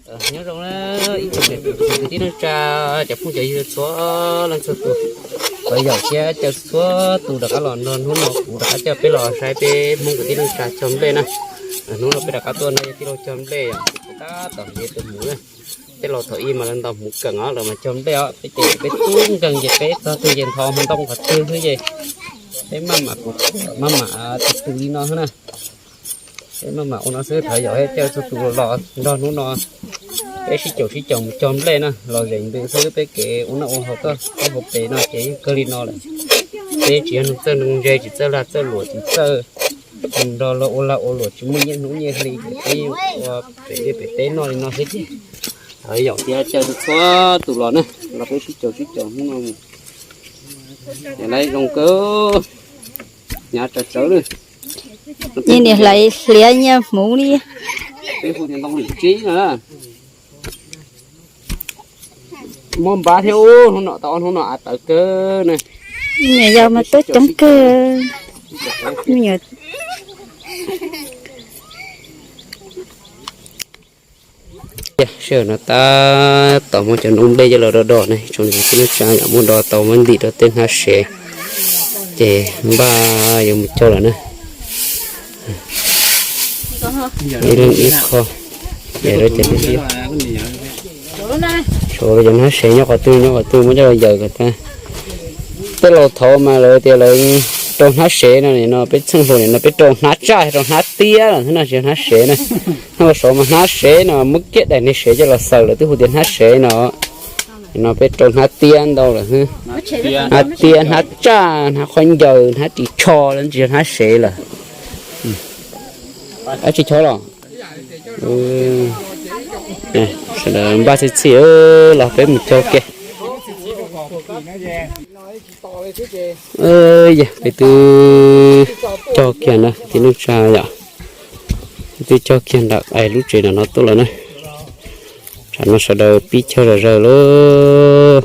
Nyob zoo na ib tsoom niam txiv kwv tij neej tsa, cov phooj cov ywg txhua leej txhua tus, thov yaum thiab caw txhua tus rov qab los nrog hnub no kuv rov qab coj peb los saib peb Hmoob kwv tij neej tsa cog nplej na. Hnub no peb rov qab tuaj no yog tij laug cog nplej os, tab tom nce tus hmuv na. Tej laus thaum ub mas lawv ntaus hmuv keem os, lawv mas cog nplej os, peb ces peb tub nkeeg ces peb txog twg ces nthos hmo ntoo qhov twg xwb ces peb maj mam, maj mam tus tus li no xwb na. Peb maj mam ua no xwb, thov yaum thiab caw txhua tus los nrog hnub no peb sib caum sib caum mus cog nplej na, los zeem ntws xwb peb kev ua noj ua haus tuaj, ua hauv pes no ces yeej kawg li no lawm. Peb tsis yog neeg txawj neeg ntse, tsis txawj lag txawj luam, tsis txawj nrog luag ua lag ua luam, tsis muaj nyiaj hnub nyiaj hli, peb ua pem liaj pem teb noj li no xwb ces thov yaum thiab caw txhua tus los na, los peb sib caum sib caum hnub no mus. Lawv zoo kawg, hnyav tsawv tsawv li. Yeej niam hlais hliav nyiaj hmuv li. Peb hu tias ntoo lim tsib na. Muab npab thiab ub, hnub no tau ob hnub no av tawv kawg na. Me nyuam yaus mas tuaj coob kawg. Me nyuam Sij hawm no tab tom muab cov noob nplej coj los do do ne, tsoom niam txiv neej tsa yom, muab do tau muab ntim rau tej hnab sev, ces npaj yuav mus cog lawm na. Ib leeg ib qho, tshuav cov hnab sev nyob qhov twg nyob qhov twg muab coj los yaws kom tag. Tej laus thaud mas lawv tias lawv rau hnab sev no, nim no peb txheej hluas nim no peb rau hnab tsaj rau hnab tiab lawm xwb na, tsis yog hnab sev na. Hnub sov mas hnab sev no muab kiag daim niag sev coj los xaws lawm twb hu tias hnab sev no. Nim no peb rau hnab tiab ntau lawm xwb. Hnab tiab, hnab tsaj, hnab qhov ncaws, hnab ris tsho lawm, tsis yog hnab sev lawm. Dab tsi chov los? Sawv daws npaj txhij txhij los peb mus cog kiag. Yog peb twb cog kiag na kwv tij neej tsa yom, peb twb cog kiag nram lub tsev nram no tuaj lawm na. Tsam no sawv daws pib cog zom zaws lawm.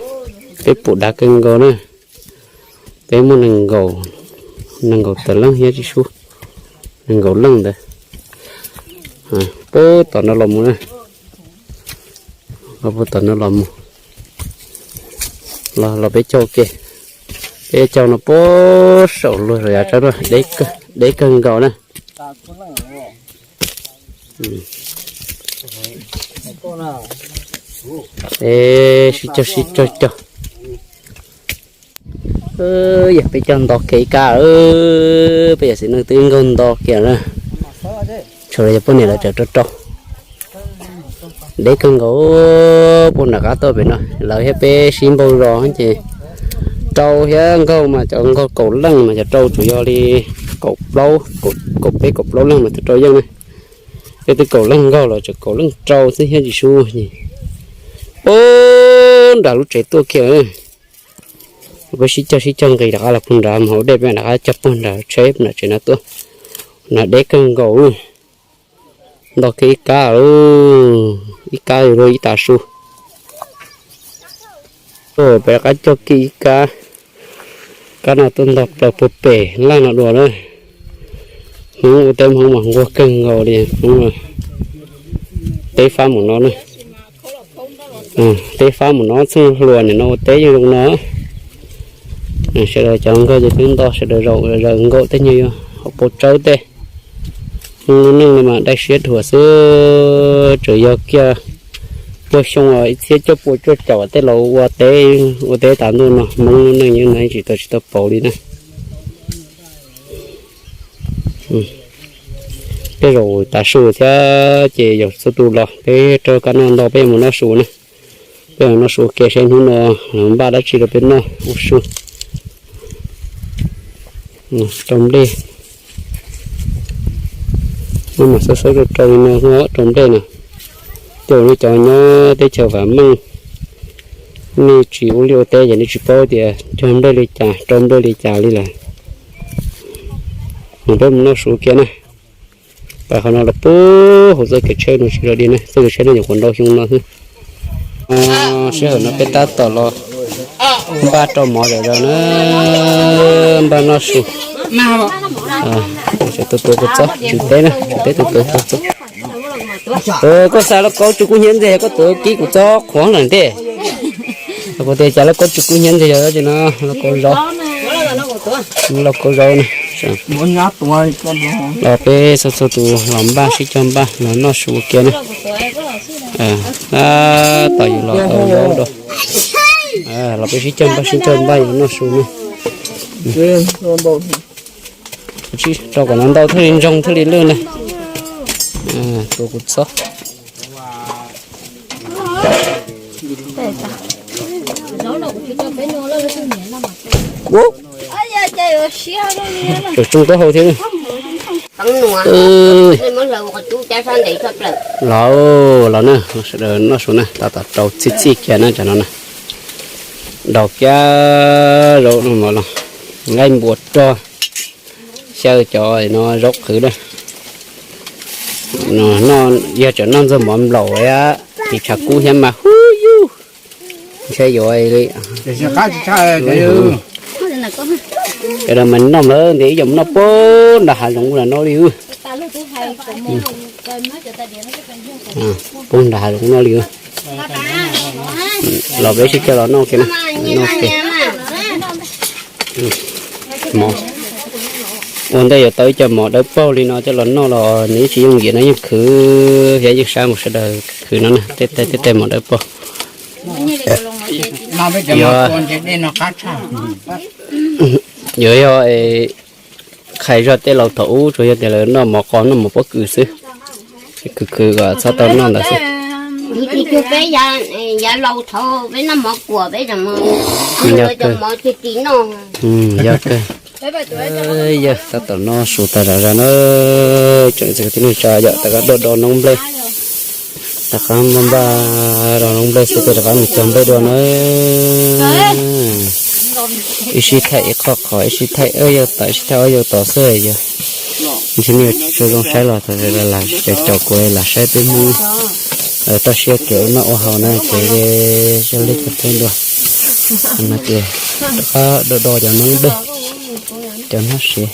Peb pum dav kawg nkaus na. Peb muaj nees nkaum, nees nkaum tawm leej thiab tsis sub, nees nkaum leej ntawd. Puag tom no los mus na, los puag tom no los mus, los los peb cog ke, peb cog no puag saum luag saum yav tsav na, deb kawg nkaus na. Peb sib cog sib cog cog. Yog peb cog nto kiag ib kab, peb yawm txiv neej twb nkaug nto kiag na. Tshuav los yog poj niam lawv tseem rau rau. Deb kawg nkaus, puag nram qab tuaj pem no lawv thiab peb sib npaug zos ces rau thiab nkaug mas cov nkaug kaum leej mas cov rau tsuas yog li kaum plaub, kaum peb kaum plaub leej mas cov rau yeej na. Peb twb kaum leej nkaug los tseem kaum leej rau xwb thiab tsis sub. Puag nram lub tsev tuaj kiag. Peb sib cog sib cog nqis rov qab los puag nrad mus hauv dej, peb rov qab cog puag nram tsheb nram tsev no tuaj. No deb kawg nkaus, nto kiag ib kab, ib kab yuav luag ib tav su. Peb rov qab cog kiag ib kab, kab no tuaj ntog plaws puag pem laj no dua na. Hmoob ua teb Hmoob mas nquag kawg nkaus li Hmoob. Teb fab mus no na, teb fab mus no, txheej hluas nim no ua teb yeej zoo no. Sawv daws cov nkaug ces twb nto sawv daws zaum zaws nkaum tej nyuag yuav hauv paus tsawb tej. Hmoob lub neej no mas dai siab dhuav xwb, tsuas yog kiag puag xyoo ib txhiab cuaj pua cuaj caum tej laus ua teb, ua teb tas ntuj no Hmoob lub neej yeej no tsis tau tsis tau pauv li na. Tej zaum tav su thiab ces yaum txhua tus los peb rau kab noj ntau peb yuav mus noj su na. Peb yuav noj su ua ke seb hnub no npaj dab tsi rau peb noj ua su. Rau nplej, noj mas xawb xawb rau rau li no rau nplej na. Tej uas nej cov nyob teb chaws vam meej, nej tsis ua liaj ua teb ces nej tsis paub tias cog nplej li cas rau nplej li cas li lawm. Mus peb mus noj su kiag na. Pais qhov no los puag hauv txoj kev tsheb no tsis zog li ne, txoj kev tsheb no nyuam qhuav ntau xyoo no xwb. Sij hawm no peb tab tom los npaj rau mov zom zaws na, npaj noj su. Tswv tuav tuav kua txob, tswv teb na, tswv teb tuav tuav kua txob. Koj xa lauj kaub tsuj kub hnyiab ntxiag, koj tuav kib kuv txob qhuav lawm ntej. Kuv tias cas lauj kaub tsuj kub hnyiab ntxiag yog no, lauj kaub zaub, lauj kaub zaub na. Los peb txhua txhua tus los npaj sib cog npaj los noj su kiag na. Tab tom yus los tau zaub dua. Los peb sib cog npaj sib cog npaj yus noj su na. Rau kom no ntau thiaj li ntsoog thiaj li lwj na. Tua kuv txob. Tsoo taub hau thiab. Los, los na, sawv daws noj su na, tab tom rau txhij txhij kiag na cov no na. Daus kiag zaub no los, nqaij npua rog, xyaw cov no zaub qhwv na. Yog tseem noj ntxuag mov nplaum, tiv tshav kub thiab mas hub yug. Ntshe yuav li. Sawv daws mas noj lawm ntiav ib yam noj puag nram hav zoov los no li. Puag nram hav zoov no li. Los peb sib cog los noj kiag na. Ua ntej yuav tau ib co mov dawb paug li no coj los noj los nws ib tsis yooj yim no yeej khwv thiab yeej sab mus sawv daws khwv no na, tej tej tej tej mov dawb paug. Yuav, yuav yog qhais zog tej laus thaum ub tsuas yog tias lawv noj mov qos noj mov pob kws xwb, khwv khwv kom txhob tau noj ntawd xwb. Peb yav laus thaum peb noj mov kuam peb cov mov cog ris noj. Yog kawg. Yog tab tom noj su tas zom zaws na, tseem txiv tib neeg tsa yom, rov qab do do noob nplej, rov qab npaj npaj do noob nplej xwb ces rov qab mus cog nplej dua na. Ib sij thaij ib qho qhov, ib sij thaij ob yau tom, ib sij thaij ob yau tom xwb yog. Ntshe nej tsis zoo saib los txog lam caum kuv lam saib peb Hmoob toj siab kev ua noj ua haus na ces zaj lej cog peb dua no ces rov qab do do cov noob nplej, cov hnab siv.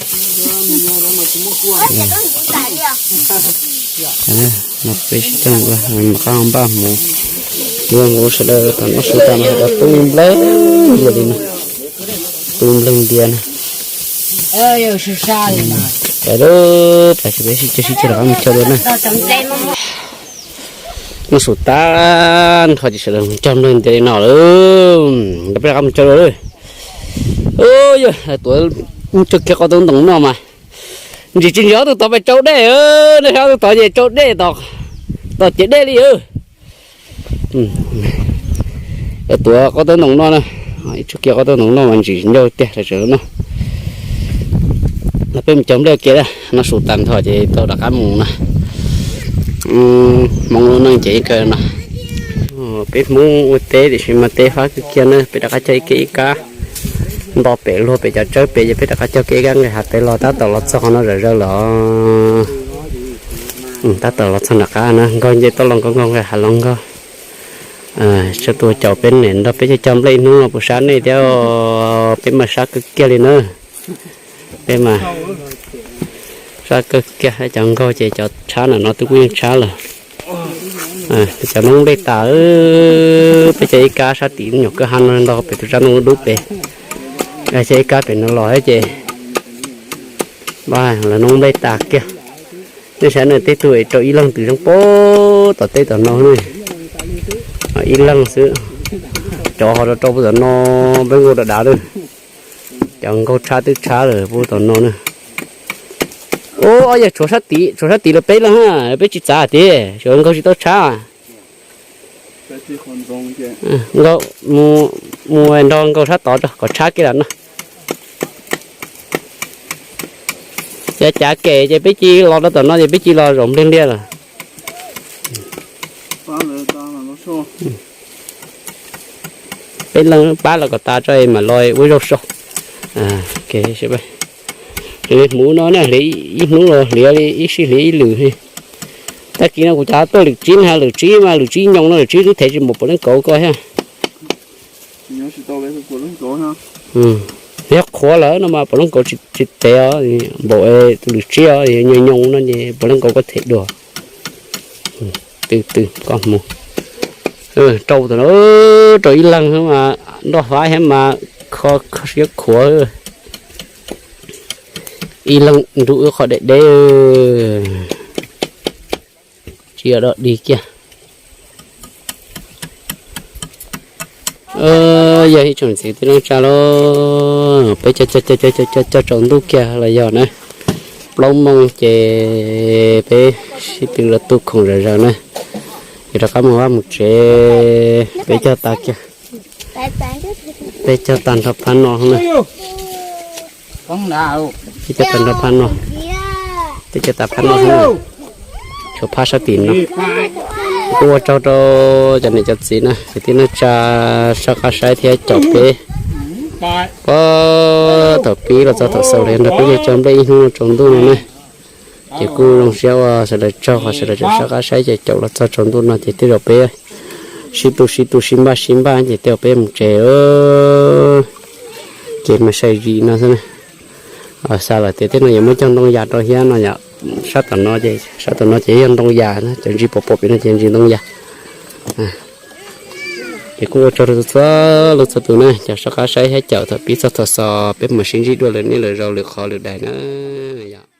No peb sib cog ua mam qab npaj hmoov, yuav mus sawv daws thaum noj su tas mas sawv daws pw nplej ntias li no, pw nplej ntias na. Pais lub pais sawv daws sib cog sib cog rov qab mus cog dua na. Noj su tag nrho ces sawv daws mus cog nplej ntias li no lawm, peb rov qab mus cog dua lawm. Yog tuav mus cog kiag qhov tau ntoo no mas ntsis tsis ntsis ob tug tod pais tsau dej, nej ob tug tod ces tsau dej, tom cev dej li. Tuav qhov tau ntoo no na, ib tsuj kiag qhov tau ntoo no mas ntsis ncauj tiag sawv daws no. Peb mus cog nplej kiag na, noj su tag nrho ces tau rov qab mus na. Hmoob lub neej ces yeej kawg no. Peb Hmoob ua teb tiam sis mas teb fab kawg kiag na, peb rov qab cog ib ke ib kab nto pem luag pem cov tsawb pem ces peb rov qab cog ke ib kab nqes hav pem los tab tom los txog qhov no zom zaws los. Tab tom los txog nram qab na, nkaug nce toj los nkaug nkaug nqes hav los nkaug. Tsuas tus caum peb niam nrog peb cog cog nplej ib hnub no puas sab nej thiab, peb mas sab kawg kiag li na. Peb mas sab kawg kiag, cov nkaug ces cov tshab ntawm no twb kuj yeej tshab lawm. Cov noob nplej tas, peb cog ib kab sab tim nyuam kwj ha no ntog pem tus tsab ntoo dub pem, cog ib kab pem no los ces lawv noob nplej tas kiag. Nej saib na, tej tug es rau ib leeg twb zoo puag tom teb tom no ne, ib leeg xwb. Cov ho rau rau puag tom no, peb nkaug dav dav lawm. Cov nkaug tshab twb tshab lawm puag tom no na. Ub, ob yawg tshuav sab tid, tshuav sab tid lawv peb leeg, peb tsis txav tiag, tshuav nkaug tsis tau tshab. Nkaug, mus nrog nkaug sab tod kom tshab kiag lawm no. Cav cav kem ces peb cia li los rau tom no ces peb cia li los zaum npliag npliag lawm. Peb leeg pab los kom tas tso mam los ua zaug so. Li hmuv no na, hliv ib hnub los hliv li ib sij hliv ib lwm. Tag kis no kuv cav tuaj lwm tsib na, lwm tsib mas lwm tsib nyoos no, lwm tsib twb thev tsis npaum puav leej kauv ko thiab. Yog qhuav lawm no mas puav leej kauv tsis thev os, npaum lwm tsib os, nyoos nyoos no ces puav leej kauv ko thev dua. Tw tw koj mus. Rau tam no, rau ib leeg mas nroj faib thiab mas kho siab khuav. Ib leeg nrug wb qhov deb deb, tsis yog dog dig kiag. Yog ib tsoom txiv tij neej tsa lauj, peb cog cog tsaus ntuj kiag los yog na, plaub moos ces peb sib tw los tu khoom zom zaws na, ces rov qab mus vaj mus tsev. Peb cog tas kiag, peb cog tag nrho phab no na. Peb cog tag nrho phab no, peb cog tas phab no, tshuav phab sab tim no. Kuj ua tsaug rau cov niam cov txiv na, cov tij neej tsa soj qab saib thiab caum peb puag thaum pib los txog thaum xaus li nrog peb cog nplej ib hnub no tsaus ntuj no na. Ces kuj zoo siab ua sawv daws tsaug qhov sawv daws tseem soj qab saib ces caum los txog tsaus ntuj no ces tej zaum peb sib tu sib tu sib npaj sib npaj ces tej zaum peb mus tsev. Ces mas sai zis no xwb na. Xa lawm tias tej no yuav muab cog ntoo yas rau thiab no yom. Sab tom no ces, sab tom no ces yog ntoo yas na, cov ntsis pom pom pem no ces ntsis ntoo yas. Ces kuj ua tsaug rau txhua leej txhua tus na, cov soj qab saib thiab caum thaum pib txog thaum xaus, peb mam sib ntsib dua lwm hnub lwm zaus lwm qhov lwm daim na yom.